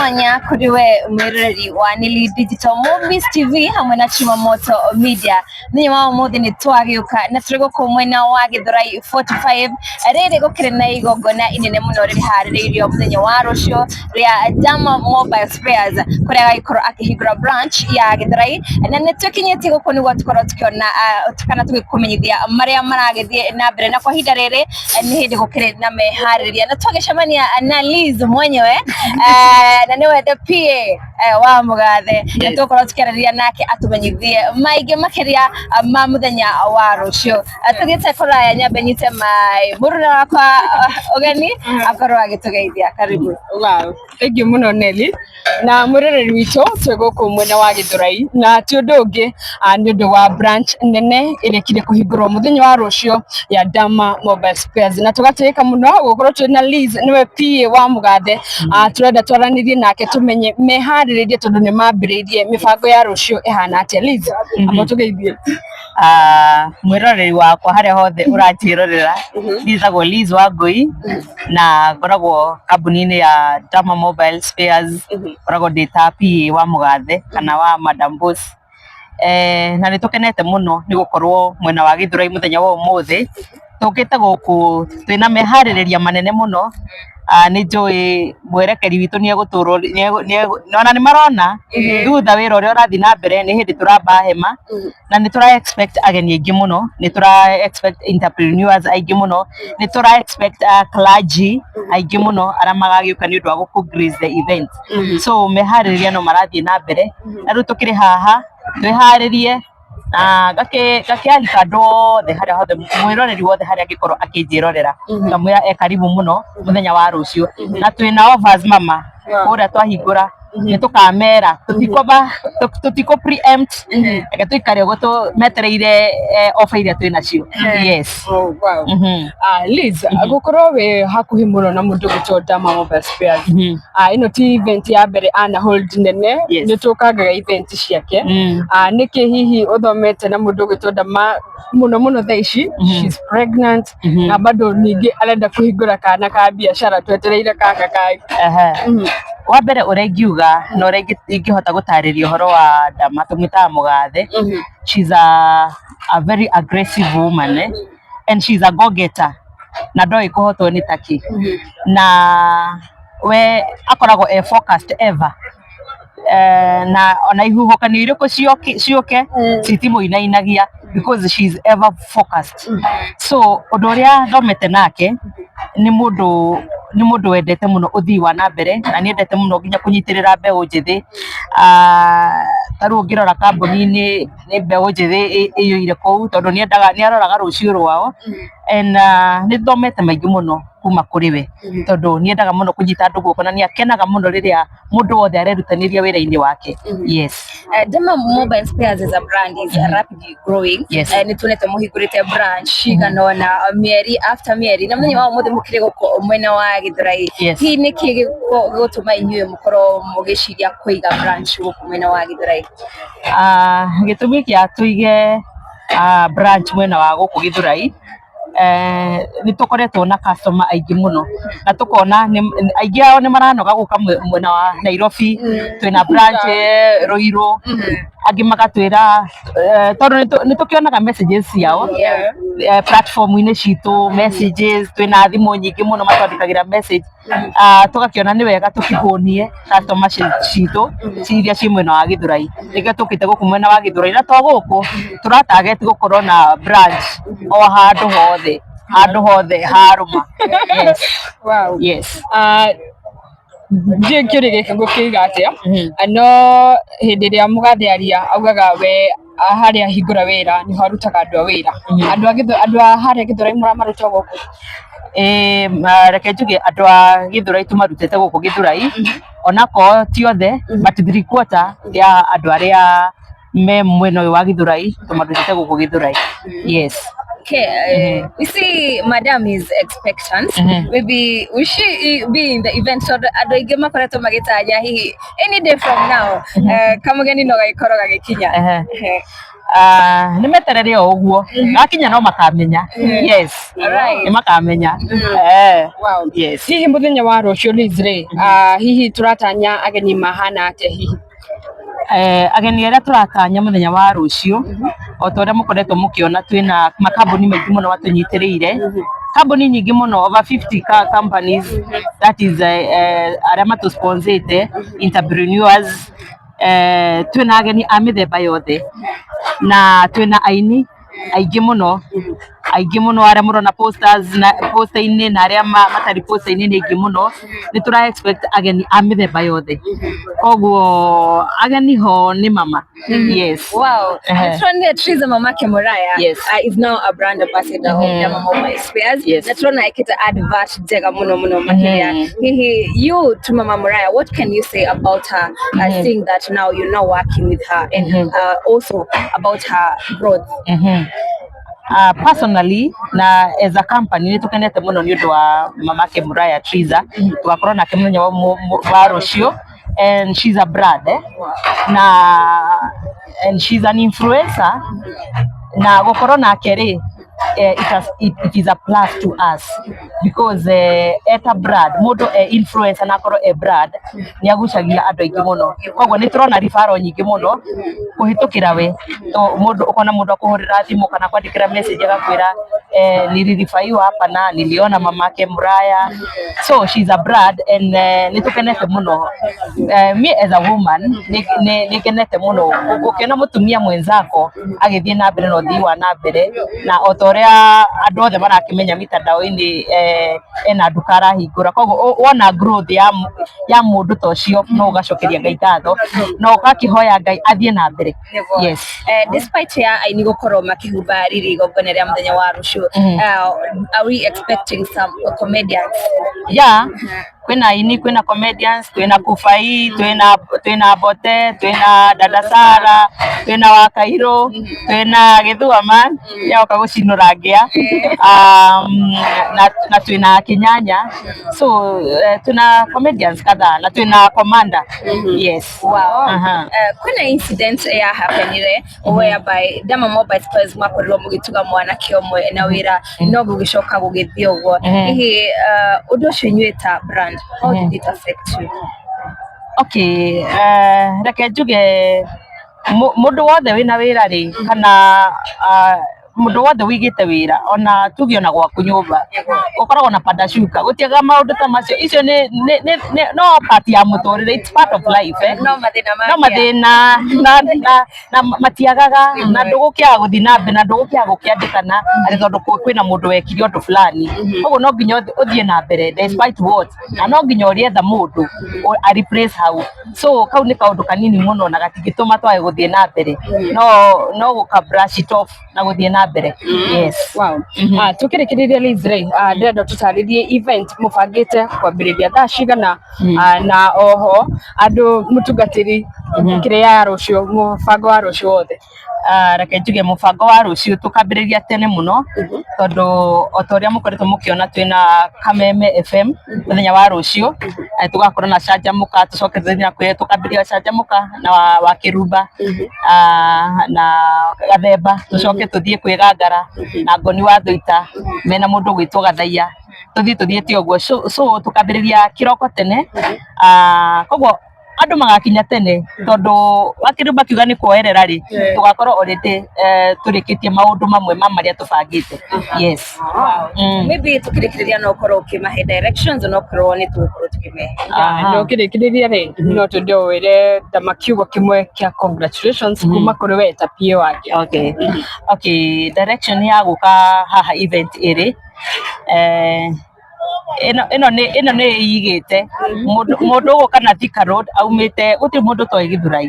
Mwanya kũrĩ we mwĩroreri wa Nili Digital Movies TV hamwe na Chuma Moto Media. Mũthenya wa ũmũthĩ nĩ twagĩũka na tũrĩ gũkũ mwena wa Gĩthũrai 45. Rĩrĩ gũkĩrĩ na igongona inene mũno rĩharĩrĩirio mũthenya wa rũciũ rĩa Dama Mobile Spares, kũrĩa agagĩkorwo akĩhingũra branch ya Gĩthũrai, na nĩ twĩkinyĩtie gũkũ nĩguo tũkorwo tũkĩona kana tũgĩkũmenyithia marĩa maragĩthiĩ na mbere. Na kwa ihinda rĩrĩ nĩ hĩndĩ gũkĩrĩ na meharĩrĩria, na twagĩcemania na Liz mwenyewe, na nĩwe the PA wa Mũgathe, na tũgũkorwo tũkĩarĩrĩria nake atũmenyithie maingĩ makĩria ma mũthenya wa rũciũ. Tũthiĩte kũraya, nyambe nyite mai mũruna wakwa ũgeni akorwo agĩtũgeithia. Karibu. Wow, thank you mũno, Nelly. Na mwĩroreri witũ, twĩ gũkũ mwena wa Gĩthũrai na ti ũndũ ũngĩ, nĩ ũndũ wa branch nene ĩrĩa ĩkire kũhingũrwo mũthenya wa rũciũ ya Dama Mobile Spares, na tũgatĩĩka mũno gũkorwo twĩ na Liz, nĩwe PA wa Mũgathe. Tũrenda twaranĩrie nake tũmenye meharĩrĩrie, tondũ nĩ mambĩrĩirie mĩbango ya rũciũ ĩhana atĩa. Liz, amba tũgeithie. Mwĩroreri wakwa harĩa hothe ũranjĩrorera, njĩtagwo Liz Wangui na ngoragwo kambuni-inĩ ya Dama Mobile Spares. Ngoragwo ndĩ ta PA wa Mũgathe kana wa Madam Boss. Na nĩ tũkenete mũno nĩ gũkorwo mwena wa Gĩthũrai mũthenya wa ũmũthĩ. Tũkĩte gũkũ twĩna meharĩrĩria manene mũno. Nĩ njũĩ mwerekeri witũ nĩ egũtũrwo, ona nĩ marona thutha wĩra ũrĩa ũrathiĩ na mbere. Nĩ hĩndĩ tũramba hema na nĩ tũra expect ageni aingĩ mũno, nĩ tũra expect entrepreneurs aingĩ mũno, nĩ tũra expect clergy aingĩ mũno arĩa magagĩũka nĩ ũndũ wa gũkũ grace the event. So meharĩrĩria no marathiĩ na mbere, na rĩu tũkĩrĩ haha twĩharĩrie na ngakĩarika andũ othe harĩa hothe, mwĩroreri wothe harĩa angĩkorwo akĩnjĩrorera, ngamwĩra e karibu mũno mũthenya wa rũciũ. Na twĩna offers mama kũrĩa twahingũra, nĩ tũkamera tũtikũ preempt, reke tũikare ũguo metereire offer iria twĩ nacio, yes. Oh, wow. Liz, gũkorwo wĩ hakuhĩ mũno na mũndũ gwĩtwo Dama Mobile Spares. Ĩno ti event ya mbere ana hold nene. Nĩ tũkangaga event ciake. Nĩkĩ hihi ũthomete na mũndũ gwĩtwo Dama mũno mũno thaa ici? She's pregnant na bado ningĩ arenda kũhingũra kana ka biacara, twetereire kaka ka Ehe. Wa mbere ũrĩa ingiuga na ũrĩa ingĩhota gũtarĩria ũhoro wa Dama, tũmwĩtaga Mũgathe, she's a very aggressive woman, eh? And she's a go-getter na ndoĩ kũhotwo nĩ takĩ, na we akoragwo e focused ever, na ona ihuhũkanio irĩkũ ciũke citimũinainagia because she's ever focused. So ũndũ ũrĩa thomete nake, nĩ mũndũ wendete mũno ũthii wa na mbere na nĩ endete mũno nginya kũnyitĩrĩra mbeũ njĩthĩ. Ta rĩu ũngĩrora kambuni-inĩ, nĩ mbeũ njĩthĩ ĩiyũire kũu, tondũ nĩ endaga, nĩ aroraga rũciũ rwao. And nĩ thomete maingĩ mũno kuma kũrĩ we, tondũ nĩ endaga mũno kũnyita andũ guoko na nĩ akenaga mũno rĩrĩa mũndũ wothe arerutanĩria wĩra-inĩ wake, yes. Dama Mobile Spares as a brand is rapidly growing. Nĩ tuonete mũhingũrĩte branch cigana ũna mĩeri after mĩeri, na mũthenya wa ũmũthĩ mũkĩrĩ gũkũ mwena wa Gĩthũrai. Hihi nĩkĩ gĩgũtũma inyuĩ mũkorwo mũgĩciria kũiga branch gũkũ mwena wa Gĩthũrai? Gĩtũmi kĩa tũige branch mwena wa gũkũ Gĩthũrai, nĩ tũkoretwo na customer aingĩ mũno na tũkona aingĩ ao nĩ maranoga gũka mwena wa Nairobi. Twĩna branch Ruiru, angĩ magatwĩra, tondũ nĩ tũkĩonaga messages ciao platform-inĩ citũ, messages, twĩna thimũ nyingĩ mũno matwandĩkagĩra message. Tũgakĩona nĩ wega tũkĩhũnie customer citũ iria ciĩ mwena wa Gĩthũrai. Nĩkĩo tũkĩte gũkũ mwena wa Gĩthũrai, na to gũkũ tũra target gũkorwo na branch o handũ hothe, handũ hothe harũma, yes. Yes. Ndiũĩ kĩũria gĩkĩ ngũkĩiga atĩa, no hĩndĩ ĩrĩa mũgathe aria augaga we harĩa ahingũra wĩra nĩho arutaga andũ a wĩra. Andũ a harĩa Gĩthũrai mũramaruta gũkũ? Ĩĩ, reke njuge andũ a Gĩthũrai tũmarutĩte gũkũ Gĩthũrai, onakorwo ti othe, but 3/4 ya andũ arĩa me mwena ũyũ wa Gĩthũrai tũmarutĩte gũkũ Gĩthũrai, yes. Okay, we see Madam is expectant. Maybe will she be in the event? So andũ aingĩ makoretwo magĩtanya hihi any day from now, kamũgeni no gagĩkorwo gagĩkinya. Ehe. Ah, nĩ meterere o ũguo gakinya no makamenya. Yes. Alright. Nĩ makamenya. Eh. Wow. Yes. Hihi muthenya wa rũciũ Liz rĩ, hihi tũratanya ageni mahana atĩa hihi? Ageni arĩa tũratanya mũthenya wa rũciũ, o ta ũrĩa mũkoretwo mũkĩona, twĩna makambuni maingĩ mũno matũnyitĩrĩire, kambuni nyingĩ mũno, over 50 companies, that is arĩa matũsponsĩte, entrepreneurs, twĩna ageni a mĩthemba yothe na twĩna aini aingĩ mũno, aingĩ mũno arĩa mũrona posters na poster-inĩ na arĩa matarĩ poster-inĩ nĩ aingĩ mũno. Nĩ tũra expect ageni a mĩthemba yothe, koguo ageni ho nĩ mama. Yes. Wow. Ehe. Turonire Triza mamake Muraya is now a brand ambassador of Dama Mobile Spares. Yes. Na turona ekita advert njega muno muno makiria. Hihi you to Mama Muraya, what can you say about her, seeing that now you're now working with her and also about her growth? Personally na as a company nĩ tũkenete mũno nĩ ũndũ wa mamake Muraya Triza, tũgakorwo nake mũthenya wa rũciũ, and she's a brand, eh? Na and she's an influencer, na gũkorwo nake rĩ, it is a plus to us because eta brand, mũndũ e influencer na akorwo e brand, nĩ agucagia andũ aingĩ mũno, koguo nĩ tũrona referral nyingĩ mũno kũhĩtũkĩra we. To mũndũ ũkona mũndũ akũhũrĩra thimũ kana kwandĩkĩra message agakwĩra, nilirifaiwa hapa na niliona mamake Muraya. So she's a brand and nĩ tũkenete mũno. Me as a woman nĩ ngenete mũno gũkĩona mũtumia mwenzako agĩthiĩ na mbere na ũthii wa na mbere, na o ta ũrĩa andũ othe marakĩmenya mitandao-inĩ, ena nduka arahingũra, koguo wona growth ya mũndũ ta ũcio no ũgacokeria Ngai ngatho na ũgakĩhoya Ngai athiĩ na mbere. Nĩguo. Yes. Despite ya aini gũkorwo makĩhumba riri igongona rĩa mũthenya wa rũciũ, are we expecting some comedians? Yeah, kwĩna aini, kwĩna comedians, twĩna Kufai, twĩna Bote, twĩna Dada Sara, twĩna Wakairũ, twĩna Gĩthua man yaoka gũcinũra ngĩa, na twĩna Kĩnyanya, so twĩna comedians kadhaa na twĩna Commander. Yes. Wow. Aha. Kwĩna incident ya happenire whereby Dama Mobile Spares mwakorirwo mũgĩtuga mwanake ũmwe na wĩra no gũgĩcoka gũgĩthiĩ ũguo. Hihi ũndũ ũcio inyuĩ ta brand, how did it affect you? Okay, reke njuge mũndũ wothe wĩna wĩra rĩ, kana mũndũ wothe wĩigĩte wĩra, ona tuge ona gwaku nyũmba ũkoragwo na pandashuka, gũtiaga maũndũ ta macio, icio nĩ no part ya mũtũrĩre, it's part of life, eh? No mathĩna no mathĩna na matiagaga, na ndũgũkĩaga gũthiĩ na mbere na ndũgũkĩaga gũkĩandĩkana atĩ tondũ kwĩna mũndũ wekire ũndũ fulani. Koguo no nginya ũthiĩ na mbere despite what, na no nginya ũrĩetha mũndũ a replace hau. So kau nĩ kaũndũ kanini mũno na gatingĩtũma twage gũthiĩ na mbere, no gũka brush it off na gũthiĩ na mbere. Yes. Wow. Tukĩrĩkĩrĩria Liz rĩ, ndĩrenda tũtarĩrie event mũbangĩte kwambĩrĩria thaa cigana, na oho andũ mũtungatĩri kĩrĩa ya rũciũ, mũbango wa rũciũ wothe. Reke njuge mũbango wa rũciũ tũkambĩrĩria tene mũno, tondũ o ta ũrĩa mũkoretwo mũkĩona twĩna Kameme FM mũthenya wa rũciũ, tũgakorwo na Canjamũka, tũcoke tũthiĩ na kwĩ tũkambĩrĩria Canjamũka na wa Kĩrumba, na Gathemba, tũcoke tũthiĩ kwĩ Gangara na Ngoni wa Thũita mena mũndũ ũgwĩtwo Gathaiya, tũthiĩ tũthiĩte ũguo. So tũkambĩrĩria kĩroko tene, koguo andũ magakinya tene, tondũ wakĩrumba kiuga nĩ kuoerera rĩ, tũgakorwo already tũrĩkĩtie maũndũ mamwe ma marĩa tũbangĩte. Yes. Wow. Maybe tukĩrĩkĩrĩria no ũkorwo ũkĩmahe directions onokorwo nĩ tũgũkorwo tũkĩmehe. No kĩrĩkĩrĩria rĩ, no twende wĩre Dama kiugo kĩmwe kĩa congratulations kuma kũrĩ we ta PA wake. Okay, direction ya gũka haha event ĩrĩ, ĩno nĩ ĩigĩte mũndũ ũgũka na Thika Road aumĩte, gũtirĩ mũndũ ũtoĩ Gĩthũrai,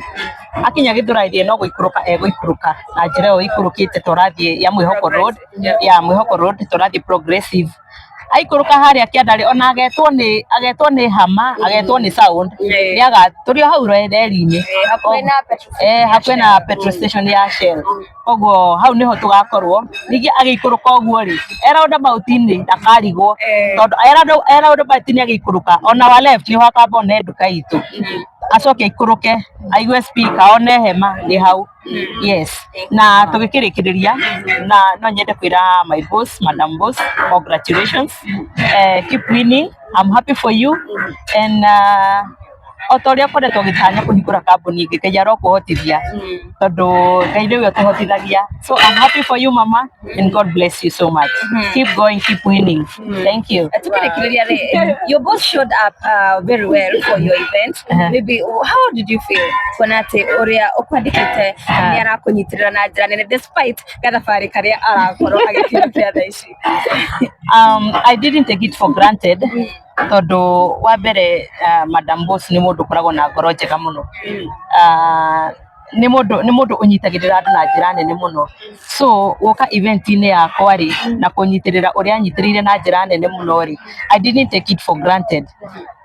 akinya Gĩthũrai rĩ, no gũikũrũka egũikũrũka na njĩra ĩyo ĩikũrũkĩte torathiĩ ya Mwĩhoko Road, ya Mwĩhoko Road torathiĩ progressive, aikũrũka harĩa kĩanda rĩ, ona agetwo nĩ hama, agetwo nĩ sound, nĩ aga tũrĩ o hau reri-inĩ. Hakuhĩ na petrol Hakuhĩ na petrol station ya Shell, koguo hau niho tugakorwo. Ningĩ agĩikũrũka ũguo rĩ, e roundabout-inĩ ndakarigwo, tondũ e roundabout-inĩ agĩikũrũka ona wa left nĩho akamba one nduka itũ, acoke aikũrũke aigue speaker, one hema nĩ hau. Yes, na tugikirikiria na no nyende kwira my boss, Madam Boss, congratulations. Keep winning, I'm happy for you. And o ta ũrĩa ũkoretwo ũgĩtanya kũhingũra kambuni ĩngĩ, Ngai arokũhotithia, tondũ Ngai nĩwe ũtũhotithagia. So I'm happy for you, mama, and God bless you so much. Keep going, keep winning. Thank you. Tukĩrĩkĩrĩria rĩ, your boss showed up very well for your event. Maybe how did you feel kuona atĩ ũrĩa ũkwandĩkĩte nĩ arakũnyitĩrĩra na njĩra nene despite gathabarĩ karĩa arakorwo agĩkinyũkia thaa ici? I didn't take it for granted, tondu wa mbere, Madam Boss nĩ mũndũ ũkoragwo na ngoro njega mũno. Nĩ mũndũ ũnyitagĩrĩra andũ na njĩra nene mũno. So gũka event-inĩ yakwa rĩ, na kũnyitĩrĩra ũrĩa anyitĩrĩire na njĩra nene mũno rĩ, I didn't take it for granted.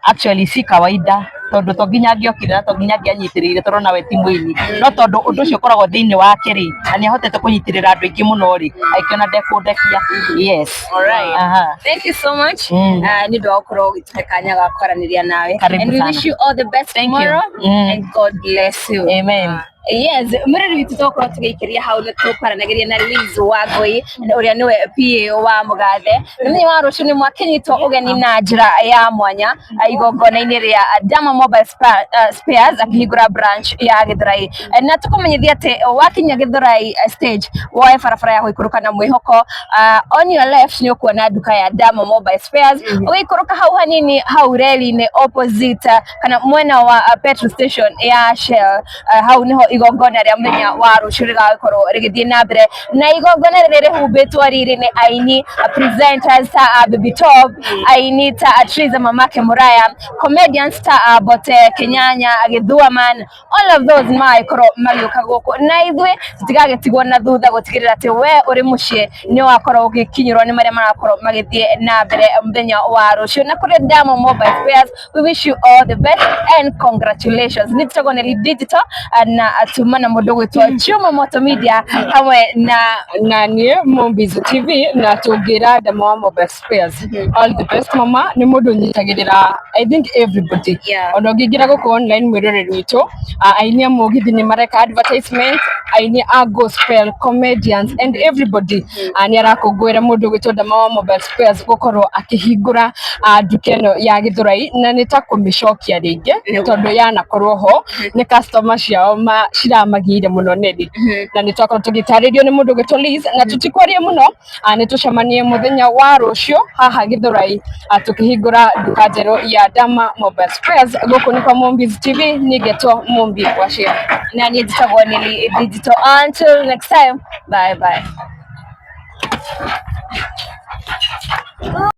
Actually, si kawaida, tondu to nginya angĩokire na to nginya angĩanyitĩrĩire, tondũ nawe ti mũini, no tondu ũndũ ũcio ũkoragwo thĩinĩ wake rĩ, na nĩ ahotete kũnyitĩrĩra andũ aingĩ mũno rĩ, akĩona ndekũndekia. Yes. Alright. Aha. Thank you so much. Nĩ ũndũ wa gũkorwo ũgĩtũhe kanya ga kwaranĩria nawe. Karibu And we sana. wish you all the best Thank you. tomorrow. Mm. And God bless you. Amen. Yes, mũrĩri witũ, tũgũkorwo tũgĩikĩria hau nĩ tũkwaranagĩria na Liz Wangũi, ũrĩa nĩwe PA wa mũgathe. Na mũthenya wa rũciũ nĩ mwakĩnyitwo ũgeni na njĩra ya mwanya igongona-inĩ rĩa Dama Mobile Spares akĩhingũra branch ya Gĩthũrai. Na tũkũmenyithia atĩ wakinya Gĩthũrai stage, woe barabara ya gũikũrũka na mwĩhoko, on your left nĩ ũkuona nduka ya Dama Mobile Spares. Ũgĩikũrũka hau hanini, hau reli-inĩ opposite, kana mwena wa petrol station ya Shell, hau niho igongona rĩa mũthenya wa rũciũ rĩgagĩkorwo rĩgĩthiĩ na mbere. Na igongona rĩrĩ rĩhumbĩtwo riri nĩ aini, presenters ta Baby Top, aini ta Triza Mamake Muraya, comedians ta Bote Kenyanya, Gĩthua Man, all of those nĩ magagĩkorwo magĩũka gũkũ, na ithuĩ tũtigagĩtigwo na thutha gũtigĩrĩra atĩ we ũrĩ mũciĩ nĩ wakorwo ũgĩkinyĩrwo nĩ marĩa marakorwo magĩthiĩ na mbere mũthenya wa rũciũ. Na kũrĩ Damo Mobile Spares, we wish you all the best and congratulations. Nĩ tũtagwo Nelly Digital na tuma na mũndũ gwĩtwo Chuma Moto Media hamwe na na niĩ Mumbiz TV, na tũngĩra Dama wa Mobile Spares all the best. Mama nĩ mũndũ ũnyitagĩrĩra, I think, everybody. Ona ũngĩingĩra gũkũ online, mwĩroreri witũ, aini a mũgithi nĩ mareka advertisement, aini a gospel, comedians and everybody. Nĩ arakũngũĩra mũndũ ũgwĩtwo Dama wa Mobile Spares gũkorwo akĩhingũra nduka ĩno ya Gĩthũrai, na nĩ ta kũmĩcokia rĩngĩ, tondũ yanakorwo ho nĩ customer ciao ciramagĩire mũno neri. Na nĩ twakorwo tũgĩtarĩrio nĩ mũndũ ũgwĩtwo Liz, na tũtikwaria mũno, nĩ tũcemanie mũthenya wa rũciũ haha Gĩthũrai, tũkĩhingũra nduka njerũ ya Dama Mobile Spares. Gũkũ nĩ kwa Mumbiz TV, niĩ ngetwo Mumbi wa Share. Na niĩ njĩtagwo Nelly Digital. Until next time, bye bye.